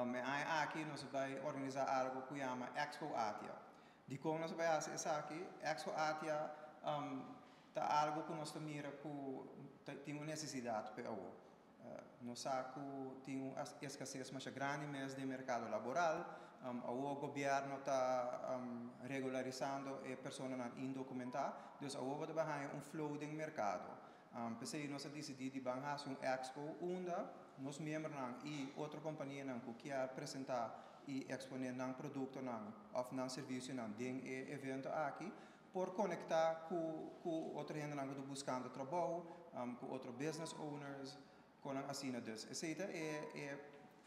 Aki nos ta bay organisa algo cu yama Expo ATIA. Di con nos ta bay haci esaki? Expo ATIA ta algo cu nos mira cu tin un necesidad pa. Nos sa cu tin un escases mas grandi mes di mercado laboral. O gobierno ta regularisando e personanan indocumenta, dus awor ta un flow di mercado. Pesey nos a dicidi di ban un expo unda nos miembronan y otro companianan cu kier presenta y expone nan productonan of nan servicionan den e evento aki por conecta cu otro hendenan cu ta buscando trabou, cu otro business owners, cu asina. Dus esey ta e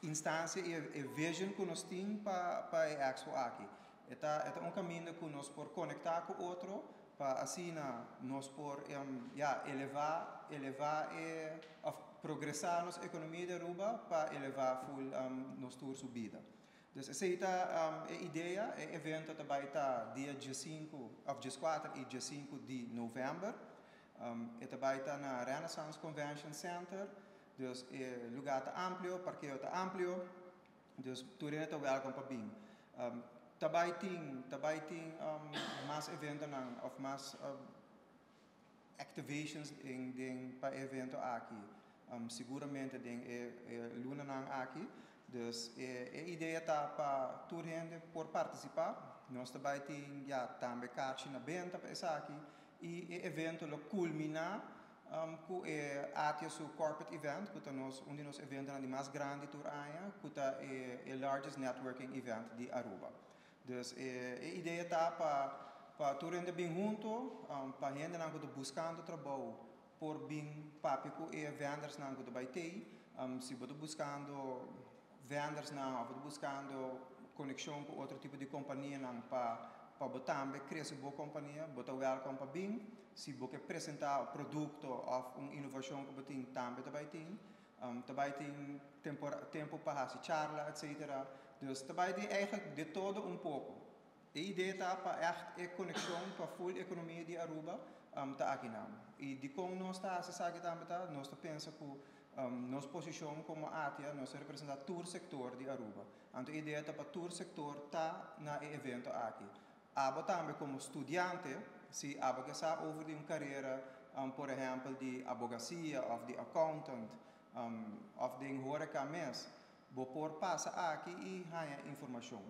instancia y e vision cu nos tin pa e expo aki. E ta un caminda cu nos por conecta cu otro pa asina nos por ja, eleva y of progresa nos economia di Aruba pa eleva full nos tur su bida. Dus esey ta e idea. E evento tambe ta dia 5 of 4 y 5 di november. E tambe ta na Renaissance Convention Center. Dus e luga ta amplio, parkeo ta amplio. Dus tur ta welcome pa bin. Tambe tin mas eventonan of mas activations den pa evento aki. Seguramente den e lunanan aki. Dus e idea ta pa tur hende por participa. Nos tambe tin ja tambe kaarchi na benta pa esaki y e evento lo culmina cu e ATIA su corporate event, cu ta un di nos eventonan di mas grandi tur aña, cu ta e largest networking event di Aruba. Dus e idea ta pa tur hende bin hunto, pa hendenan cu ta buscando trabou por bin papia cu e vendorsnan cu bay tin, si bo ta buscando vendorsnan of buscando conexion cu otro tipo di companianan pa bo tambe crece bo compania, bo ta welcome pa bin. Si bo kier presenta un producto of un inovacion cu bo tin, tambe tambe tin. Tambe tin tempo pa haci charla, etc. Dus tambe tin eigenlijk di todo un poco. E idea ta pa echt e conexion pa full economia di Aruba ta akinan. Y di con nos ta haci tambe ta, nos ta pensa cu nos posicion como ATIA, nos ta representa tur sector di Aruba. Anto, e idea ta pa tur sector ta na e evento aki. Abo tambe como studiante, si abo kier sa over di un carera, por ehempel, di abogacia of di accountant, of di horeca mes, bo por pasa aki y haya informacion.